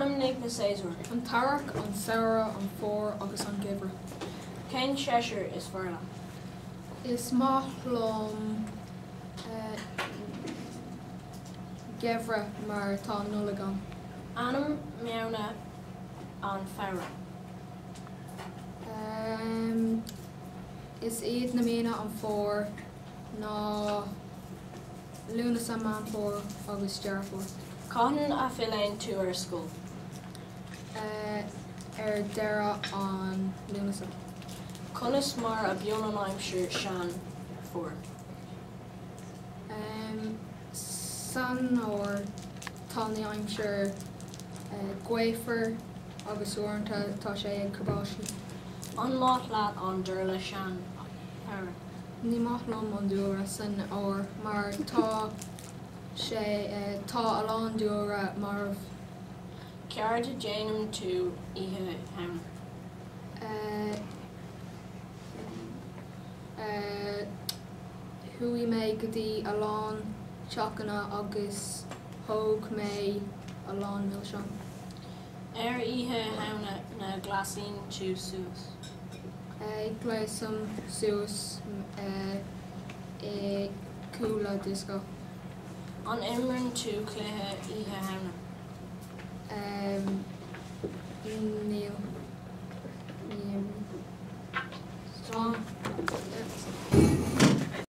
Ainmnigh na séasúir. An t-earrach, an samhradh, an fómhar agus an geimhreadh. Cén séasúr is fearr leat? Is maith liom geimhreadh mar tá an Nollaig ann. Ainmnigh míonna an fhómhair. Is iad na míonna an fómhair ná Lúnasa, Meán Fómhair agus Deireadh Fómhair. Cathain a fhilleann tú ar scoil? Ar deireadh an Lúnasa. Conas mar a bíonn an aimsir san fhómhar? San fhómhar tá an aimsir gaofar agus uaireanta tá sé ag cur báistí. An maith leat an dúlra san fhómhar? Ní maith liom an dúlra san fhómhar mar tá sé tá a lán dúlra marbh. Céard a déanann tú Oíche Shamhna? Chuaigh mé go dtí a lán teachanna agus thóg mé a lán milseán. Ar Oíche Shamhna na gléasann tú suas? Gléasaim suas i culaith dioscó. An imríonn tú cluiche Oíche Shamhna?